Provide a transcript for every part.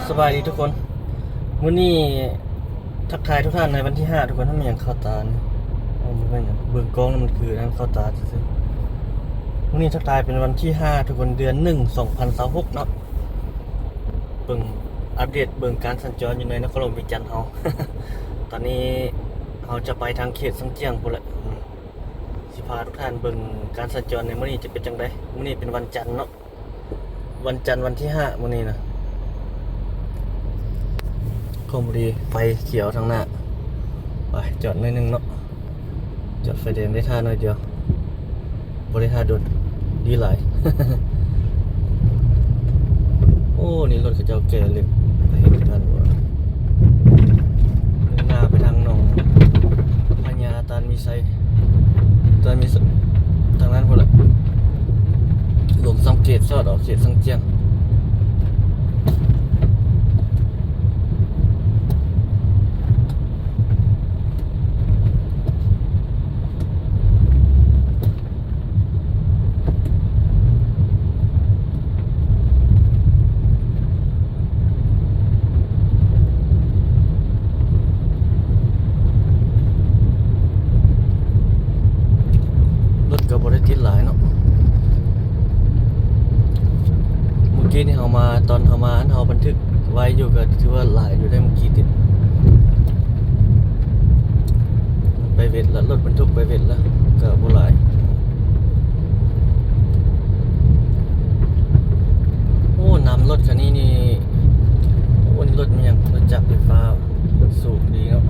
ສະບາຍດີທຸກຄົນ ມື້ນີ້ທັກທາຍທຸກທ່ານໃນວັນທີຫ້າ ທຸກຄົນ. ມັນມີຫຍັງເຂົ້າຕານີ້? ເອົາ ມັນເປັນຫຍັງ? ເບິ່ງກ້ອງແລ້ວມັນຄືອັນນັ້ນເຂົ້າຕາຊື່ໆ. ມື້ນີ້ທັກທາຍເປັນວັນທີຫ້າ ທຸກຄົນ ເດືອນໜຶ່ງ ສອງພັນຊາວຫົກເນາະ. ເບິ່ງອັບເດດເບິ່ງການສັນຈອນຢູ່ໃນນະຄອນຫຼວງວຽງຈັນເຮົາ. ຕອນນີ້ເຮົາຈະໄປທາງເຂດຊຽງຈຽງພຸ້ນແຫຼະ. ອືມ ຊິພາທຸກທ່ານເບິ່ງການສັນຈອນໃນມື້ນີ້ຈະເປັນຈັ່ງໃດ. ມື້ນີ້ເປັນວັນຈັນເນາະ. ວັນຈັນວັນທີຫ້າມື້ນີ້ນະ. ຄອມພໍດີໄຟຂຽວທາງໜ້າ. ໄປຈອດໜ້ອຍໜຶ່ງເນາະ. ຈອດໄຟແດງໄດ້ທ່າໜ້ອຍດຽວ. ບໍ່ໄດ້ທ່າດົນ. ດີຫຼາຍ. ໂອ້ ນີ້ລົດເຂົາເຈົ້າແກ່ເຫຼັກໄປເຮັດງານບໍ່? ມຸ່ງໜ້າໄປທາງໜອງພະຍາ ຕານມີໄຊ ຕານມີໄຊ ທາງນັ້ນພຸ້ນລະ. ຫຼວງຊຳເກດ ຊອດອອກເຂດຊຽງຈຽງ. ລົດກໍບໍ່ໄດ້ຕິດຫຼາຍເນາະ. ເມື່ອກີ້ນີ້ເຮົາມາ ຕອນເຮົາມາ ອັນເຮົາບັນທຶກໄວ້ຢູ່ ກໍຖືວ່າຫຼາຍຢູ່ໄດ໋ ເມື່ອກີ້ຕິດ ໄປເວັດລະ ລົດບັນທຸກໄປເວັດລະ ກໍບໍ່ຫຼາຍ. ໂອ້ ນຳລົດຄັນນີ້ນີ້ ໂອ້ ນີ້ລົດແມ່ນຫຍັງ? ລົດຈັກໄຟຟ້າ ສູງດີເນາະ.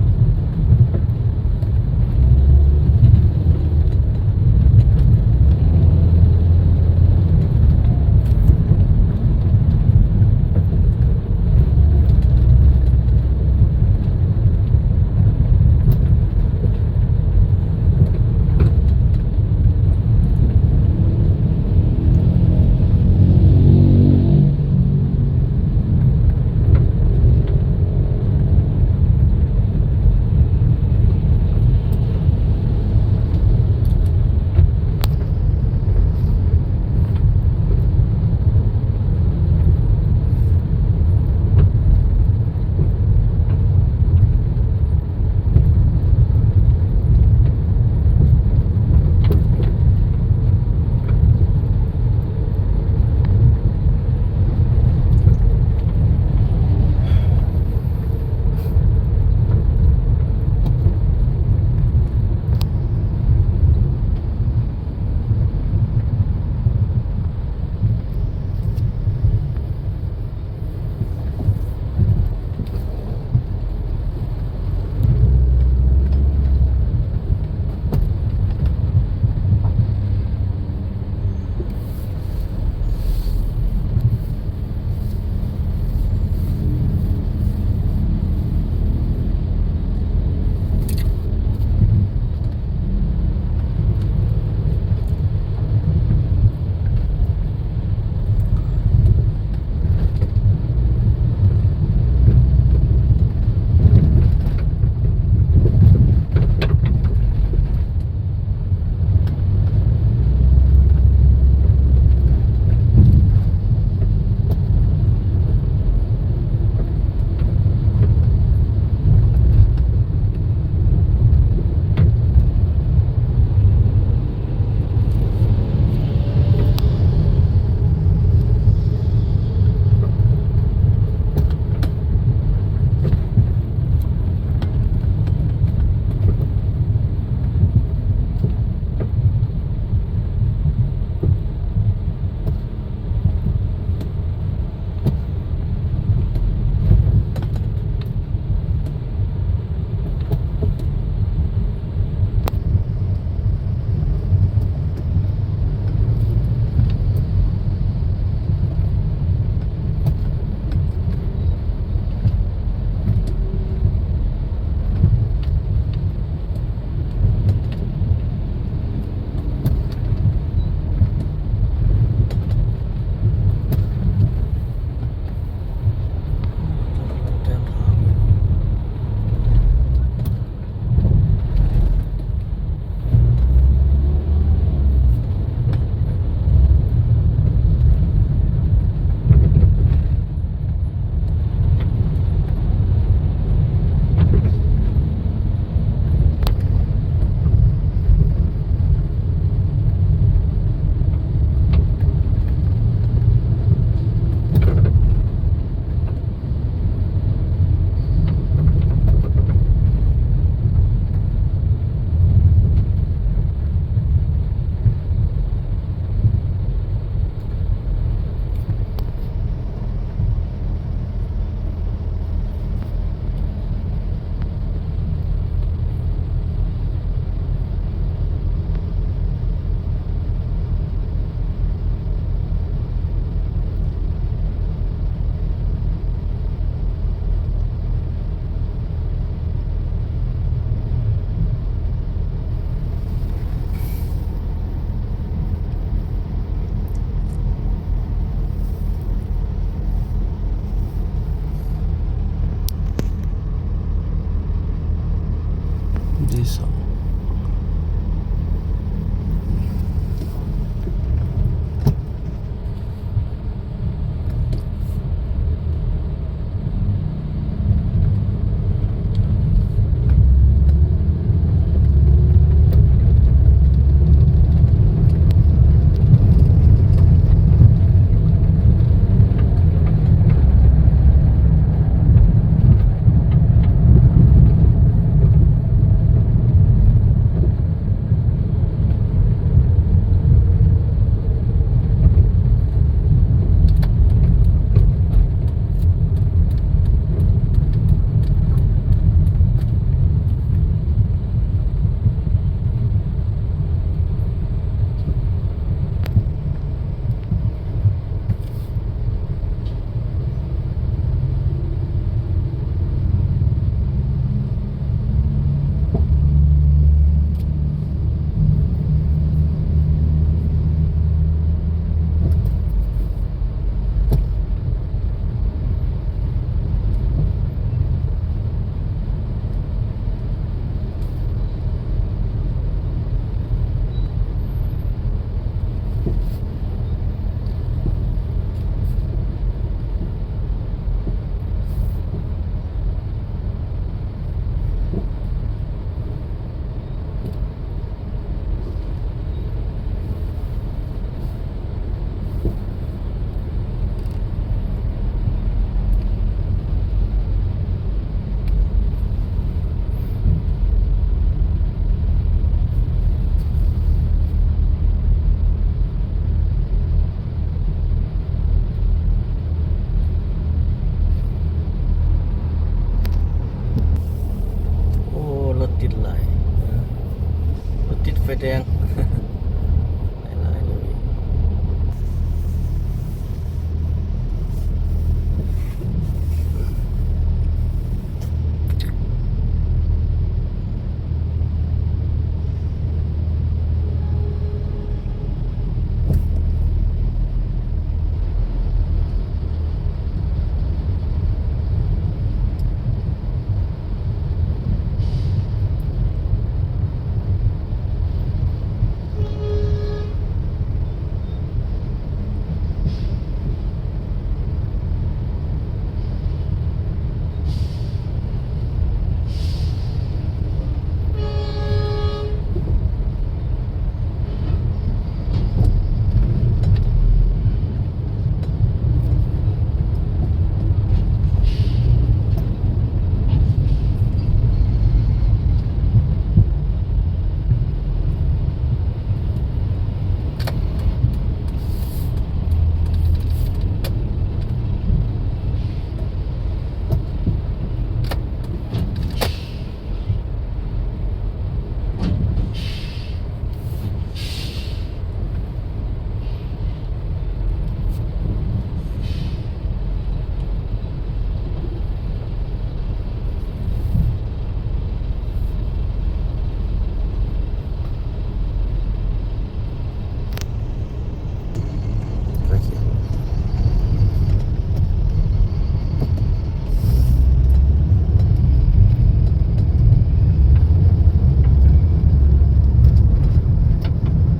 ທີ່ສອງ. ໂອ້ ລົດຕິດຫຼາຍ ເອີ ລົດຕິດໄຟແດງ ຫຼາຍໆເລີຍ.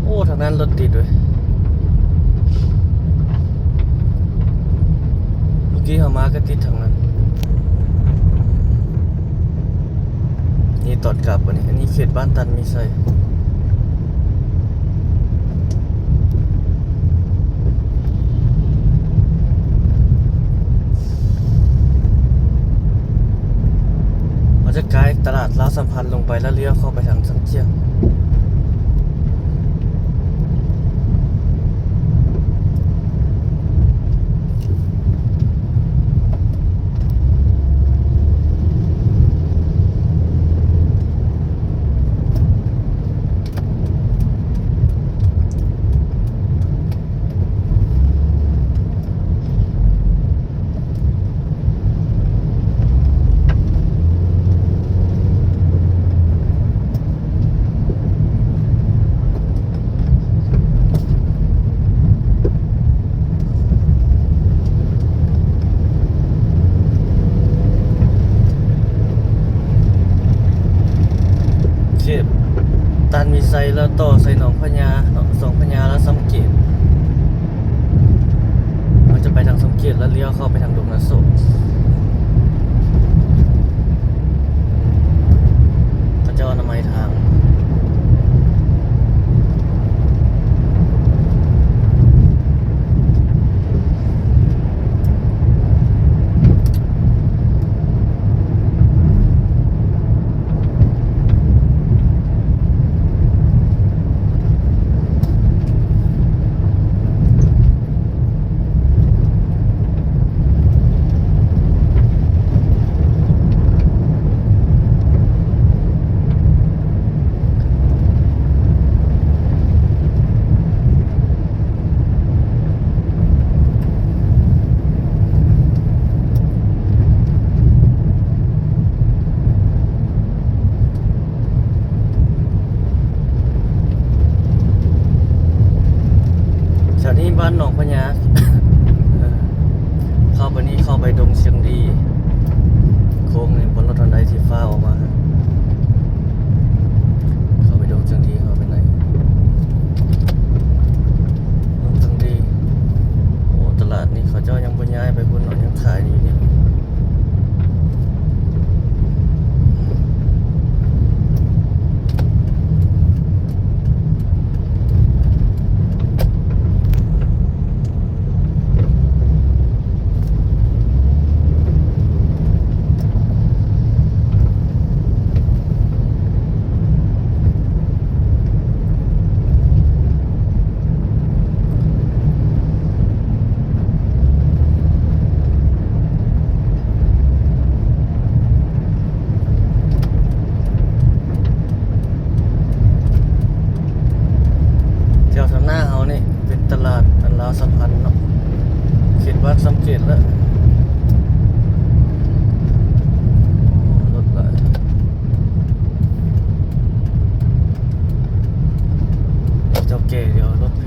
ໂອ້ ທາງນັ້ນລົດຕິດເວີຍ. ເມື່ອກີ້ເຮົາມາກໍຕິດທາງນັ້ນ. ນີ້ຕອນກັບບັດນີ້ ອັນນີ້ເຂດບ້ານຕັນມີໄຊ. ເຮົາຈະກາຍຕະຫຼາດລາວສຳພັນລົງໄປ ແລ້ວລ້ຽວເຂົ້າໄປທາງສັງຈຽງ. ໂ ຕານມີໄຊ ແລ້ວຕໍ່ໃສ່ໜອງພະຍາເນາະ, ໜອງພະຍາ ແລ້ວຊຳເກດ. ເຮົາຈະໄປທາງຊຳເກດ ແລ້ວລ້ຽວເຂົ້າໄປທາງດົງນາໂສກ. ເຂົາເຈົ້າອະນາໄມທາງ. ແຖວນີ້ບ້ານໜອງພະຍາ. ເອີ ເຂົ້າໄປນີ້ ເຂົ້າໄປດົງຊຽງດີ ໂຄ້ງນີ້ ບໍ່ລົດທາງໃດທີ່ຟ້າວອອກມາ. ເຂົ້າໄປດົງຊຽງດີ ເຂົ້າໄປໃນດົງຊຽງດີ. ໂອ້ ຕະຫຼາດນີ້ເຂົາເຈົ້າຍັງບໍ່ຍ້າຍໄປພຸ້ນເນາະ, ຍັງຂາຍຢູ່ນີ້. ແຖວທາງໜ້າເຮົານີ້ເປັນຕະຫຼາດອັນລາວສຳພັນເນາະ, ເຂດບ້ານຊຳເກດແລ້ວ. ໂອ້ ລົດຫຼາຍ. ເຈົ້າແກ່ດຽວລົດເພ.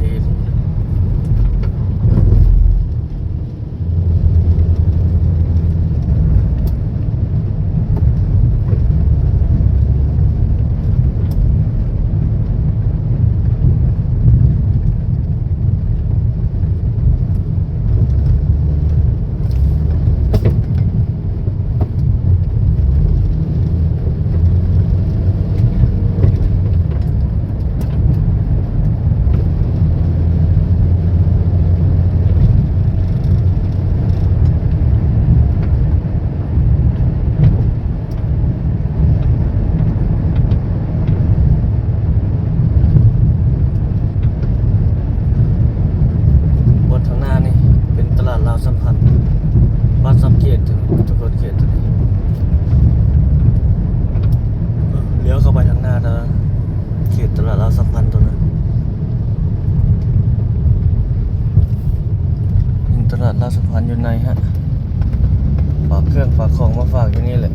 ບ່ອນທາງໜ້ານີ້ເປັນຕະຫຼາດລາວສຳພັນ ບ້ານຊຳເກດ ທຸກຄົນ ເຂດຕົວນີ້. ລ້ຽວເຂົ້າໄປທາງໜ້າເດີ ເຂດຕະຫຼາດລາວສຳພັນຕົວນັ້ນ. ຕະຫຼາດລາວສຳພັນຢູ່ໃນຫັ້ນ. ຝາກເຄື່ອງຝາກຂອງມາຝາກຢູ່ນີ້ແຫຼະ.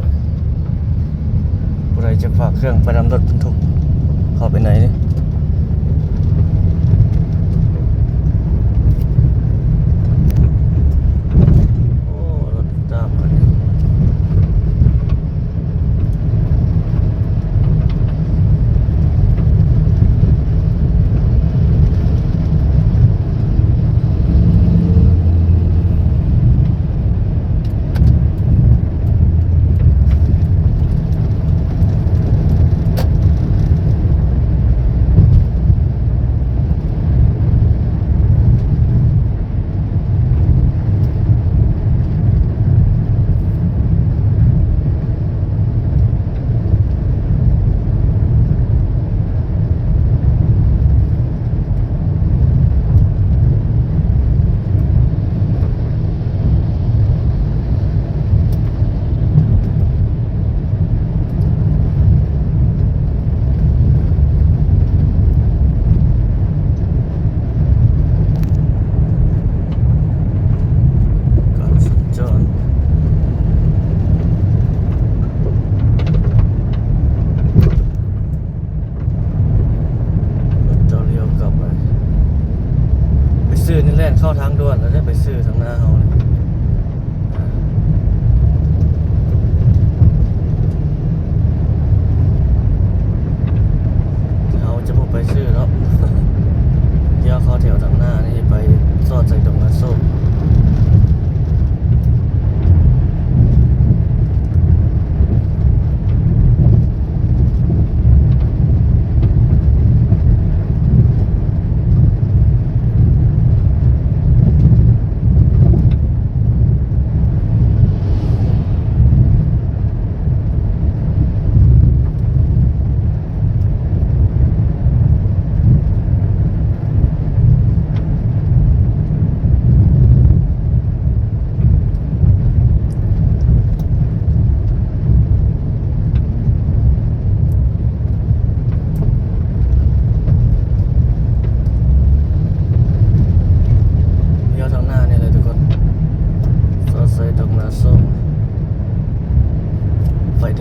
ຜູ້ໃດຈະຝາກເຄື່ອງໄປນຳລົດບັນທຸກ ເຂົ້າໄປໃນນີ້. ໂອ້ ລົດຕາມກັນ. ໂ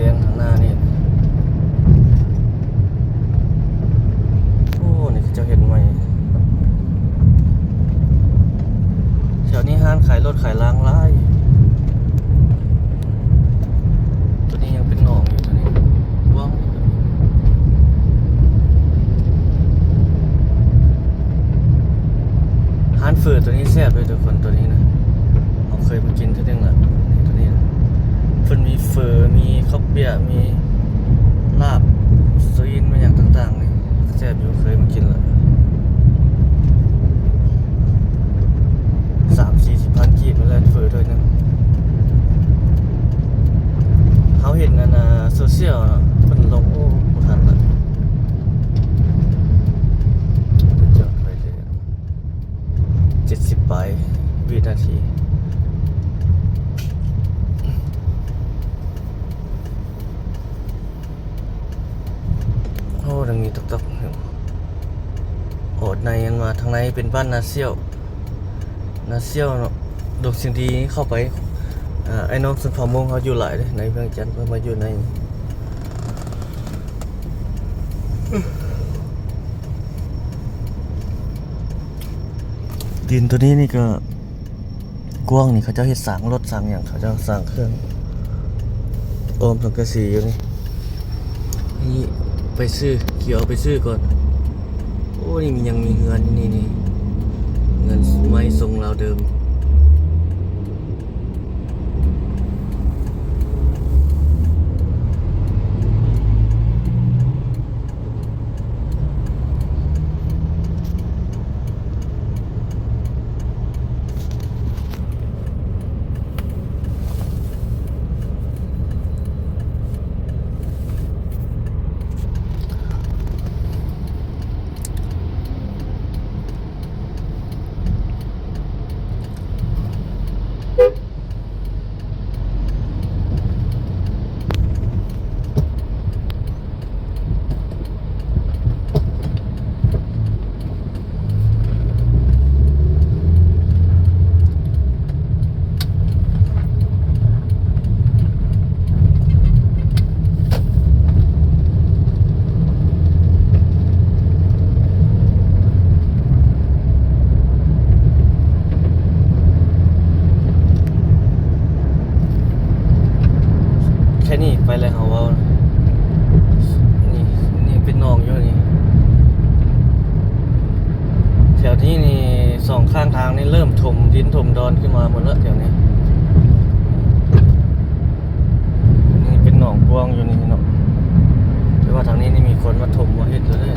ແດງຂ້າງໜ້ານີ້ ໂອ້ ນີ້ເຂົາເຈົ້າເຮັດໃໝ່. ແຖວນີ້ຮ້ານຂາຍລົດຂາຍລາງຫຼາຍ. ຕົວນີ້ຍັງເປັນໜອງຢູ່ ຕົວນີ້ກວ້າງ. ຮ້ານເຝີຕົວນີ້ແຊບເດ້ທຸກຄົນ ຕົວນີ້ນະ ເຮົາເຄີຍມາກິນເທື່ອໜຶ່ງລະ ຕົວນີ້ນະ ເພິ່ນມີເຝີ ມີເຂົ້າປຽກ ມີລາບຊີ້ນ ມີຫຍັງຕ່າງໆ ນີ້ແຊບຢູ່ ເຄີຍມາກິນລະ ສາມສີ່ສິບພັນກີບນີ້ແຫຼະ ເຝີຖ້ວຍໜຶ່ງ. ເຮົາເຫັນອັນ ໂຊຊຽວເນາະ ເພິ່ນລົງ ໂອ້ ບໍ່ທັນລະ. ຈອດໄວ້ເລີຍ ເຈັດສິບປາຍວິນາທີ. ໂອ້ ທາງນີ້ຕອກໆ ໂອ້ ໃນອັນວ່າທາງໃນເປັນບ້ານນາສ່ຽວ. ນາສ່ຽວເນາະ ດົງຊຽງດີເຂົ້າໄປ ອາ ອ້າຍນ້ອງຊົນເຜົ່າມົ້ງເຮົາຢູ່ຫຼາຍເດ້ ໃນວຽງຈັນ ເພິ່ນມາຢູ່ໃນ ດິນຕົວນີ້ນີ້ກໍກວ້າງ ນີ້ເຂົາເຈົ້າເຮັດສາງລົດສາງຫຍັງ ເຂົາເຈົ້າສ້າງເຄື່ອງ ອ້ອມສັງກະສີຢູ່ນີ້. ນີ້ໄປຊື້ ຂີ່ອອກໄປຊື້ກ່ອນ. ໂອ້ ນີ້ມີ ຍັງມີເຮືອນຢູ່ນີ້ ນີ້ເຮືອນໄມ້ຊົງລາວເດີມ. ແຄ່ນີ້ໄປແລ້ວ ເຮົາເວົ້າ ນີ້ ນີ້ເປັນໜອງຢູ່ນີ້. ແຖວນີ້ນີ້ ສອງຂ້າງທາງນີ້ເລີ່ມຖົມດິນຖົມດອນຂຶ້ນມາໝົດແລ້ວແຖວນີ້. ນີ້ເປັນໜອງກວ້າງຢູ່ນີ້ເນາະ ແຕ່ວ່າທາງນີ້ນີ້ມີຄົນມາຖົມມາເຮັດແລ້ວເດ້.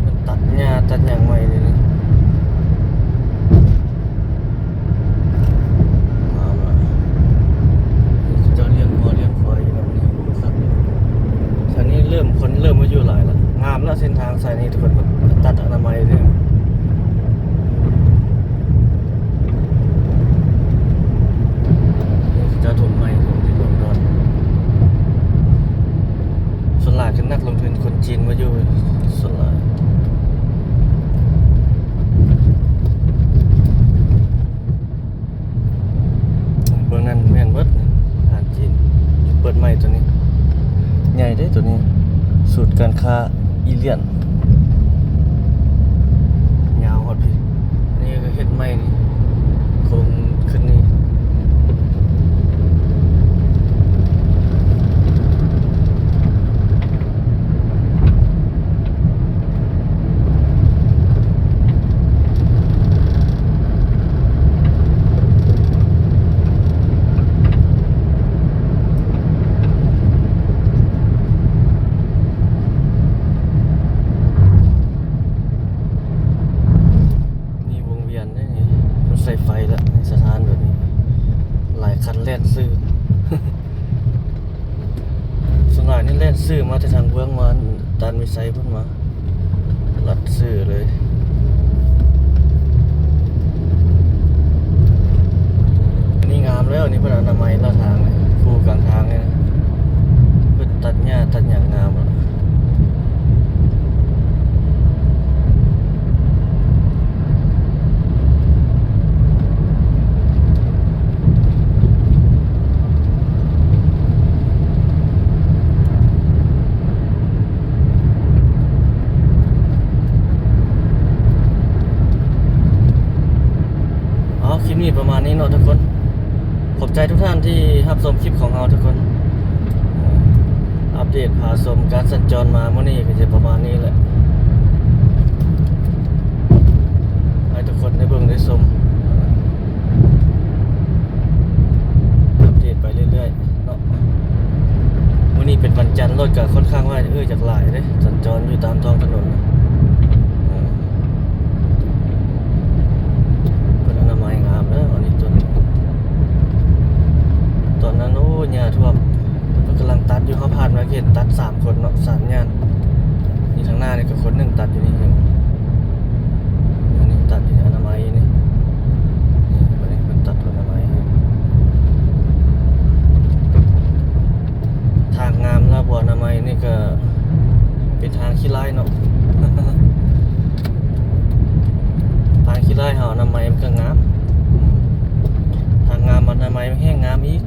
ມັນຕັດຫຍ້າຕັດຫຍັງໃໝ່ເດນີ້. ມາ ມາ ເຂົາເຈົ້າລ້ຽງງົວລ້ຽງຄວາຍຢູ່ແບບນີ້. ອັນນີ້ເລີ່ມ ຄົນເລີ່ມມາຢູ່ຫຼາຍລະ ງາມລະ ເສັ້ນທາງສາຍນີ້ ເພິ່ນຕັດອະນາໄມເດ້. ເຂົາເຈົ້າຖົມໃໝ່ ຖົມດິນລົງດອນ. ສ່ວນຫຼາຍຄືນັກລົງທຶນຄົນຈີນມາຢູ່ສ່ວນຫຼາຍ. ເບື້ອງນັ້ນແມ່ນເບິດ ຮ້ານຈີນ ເປີດໃໝ່ໂຕນີ້ ໃຫຍ່ເດ້ໂຕນີ້. ສູນການຄ້າອີລຽນ ຍາວຮອດພີ້. ອັນນີ້ກໍເຮັດໃໝ່ນີ້ ໂຄງຂຶ້ນນີ້. ນີ້ວົງວຽນເດ້ນີ້ ເພິ່ນໃສ່ໄຟລະ ໃນສະຖານແບບນີ້ ຫຼາຍຄັນແລ່ນຊື່. ສ່ວນຫຼາຍນີ້ແລ່ນຊື່ມາແຕ່ທາງເບື້ອງ ມາດ່ານວິໄຊພຸ້ນມາ ລັດຊື່ເລີຍ. ອັນນີ້ງາມແລ້ວ ອັນນີ້ເພິ່ນອະນາໄມລະທາງ ຄູ່ກາງທາງນີ້ນະ ເພິ່ນຕັດຫຍ້າຕັດຫຍັງງາມແລ້ວ. ນີ້ ທຸກຄົນ ຂອບໃຈທຸກທ່ານທີ່ຮັບຊົມຄລິບຂອງເຮົາທຸກຄົນ. ເອີ ອັບເດດພາຊົມການສັນຈອນມາມື້ນີ້ກໍຈະປະມານນີ້ແຫຼະ ໃຫ້ທຸກຄົນໄດ້ເບິ່ງໄດ້ຊົມ ອັບເດດໄປເລື້ອຍໆເນາະ. ມື້ນີ້ເປັນວັນຈັນ ລົດກໍຄ່ອນຂ້າງວ່າ ເອີ ຢາກຫຼາຍເດ້ ສັນຈອນຢູ່ຕາມທ້ອງຖະໜົນ. ເອີ ເພິ່ນອະນາໄມງາມເດີ ອັນນີ້ຕົ້ນ ຕອນນັ້ນ ໂອ້ ຫຍ້າຖ້ວມ ເພິ່ນກຳລັງຕັດຢູ່ ເຮົາຜ່ານມາເຫັນຕັດສາມຄົນເນາະ ສາມຍ່ານ. ນີ້ທາງໜ້ານີ້ກໍຄົນໜຶ່ງຕັດຢູ່ນີ້ ນີ້ຕັດຢູ່ອະນາໄມນີ້ ນີ້ ອັນນີ້ເພິ່ນຕັດອະນາໄມ. ທາງງາມແລ້ວ ບໍ່ອະນາໄມນີ້ກໍເປັນທາງຂີ້ລາຍເນາະ ທາງຂີ້ລາຍເຮົາອະນາໄມມັນກໍງາມ ທາງງາມອະນາໄມມັນແຮ່ງງາມອີກ.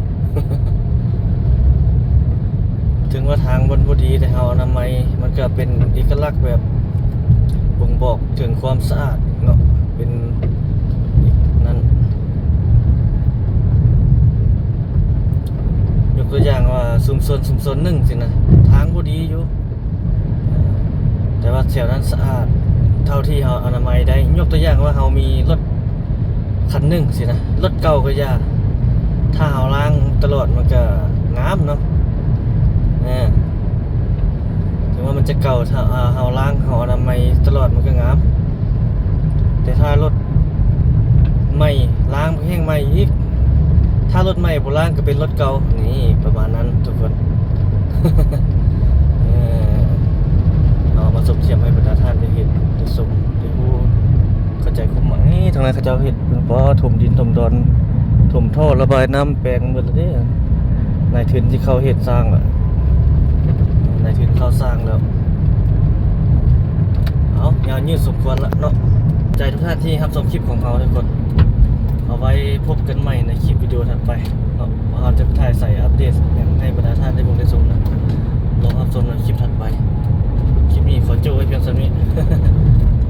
ເຖິງວ່າທາງມັນບໍ່ດີ ແຕ່ເຮົາອະນາໄມ ມັນກໍເປັນເອກະລັກແບບບົ່ງບອກເຖິງຄວາມສະອາດເນາະ ເປັນນັ້ນ ຍົກຕົວຢ່າງວ່າຊຸມຊົນ ຊຸມຊົນໜຶ່ງຊີ້ນະ ທາງບໍ່ດີຢູ່ ແຕ່ວ່າແຖວນັ້ນສະອາດເທົ່າທີ່ເຮົາອະນາໄມໄດ້. ຍົກຕົວຢ່າງວ່າເຮົາມີລົດຄັນໜຶ່ງຊີ້ນະ ລົດເກົ່າກໍຢ່າ ຖ້າເຮົາລ້າງຕະຫຼອດມັນກໍງາມເນາະ ເອີ ເຖິງວ່າມັນຈະເກົ່າ ຖ້າເຮົາລ້າງ ເຮົາອະນາໄມຕະຫຼອດມັນກໍງາມ. ແຕ່ຖ້າລົດໃໝ່ລ້າງແຮ່ງໃໝ່ອີກ ຖ້າລົດໃໝ່ບໍ່ລ້າງກໍເປັນລົດເກົ່າ ນີ້ປະມານນັ້ນທຸກຄົນ. ເອີ ເອົາມາສົມທຽບໃຫ້ບັນດາທ່ານໄດ້ເຫັນ ໄດ້ຊົມ ໄດ້ຮູ້ ເຂົ້າໃຈຄວາມໝາຍ. ນີ້ທາງນັ້ນເຂົາເຈົ້າເຮັດ ເບິ່ງ ບໍ່ ຖົມດິນຖົມດອນ ຖົມທໍ່ລະບາຍນ້ຳ ແປງໝົດແລ້ວເດ້ ນາຍທຶນທີ່ເຂົາເຮັດສ້າງລະ ນາຍທຶນເຂົາສ້າງແລ້ວ. ເອົາ ຍາວຍືດສົມຄວນລະເນາະ. ໃຈທຸກທ່ານທີ່ຮັບຊົມຄລິບຂອງເຮົາທຸກຄົນ ເອົາໄວ້ພົບກັນໃໝ່ໃນຄລິບວິດີໂອຖັດໄປເນາະ ວ່າເຮົາຈະຖ່າຍໃສ ອັບເດດຫຍັງໃຫ້ບັນດາທ່ານໄດ້ເບິ່ງໄດ້ຊົມນະ ລໍຮັບຊົມໃນຄລິບຖັດໄປ. ຄລິບນີ້ຂໍຈົບໄວ້ພຽງສ່ຳນີ້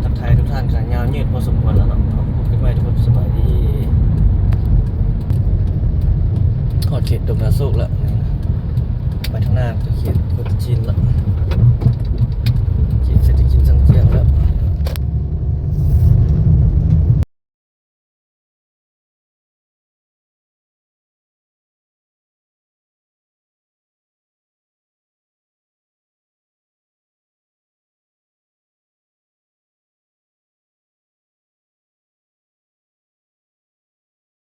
ທັກທາຍທຸກທ່ານກໍຍາວຍືດພໍສົມຄວນລະເນາະ. ເອົາ ພົບກັນໃໝ່ທຸກຄົນ ສະບາຍດີ. ຮອດເຂດດົງນາໂຊກລະ ໄປທາງໜ້າກໍເຂດໂພນຈີນລະ.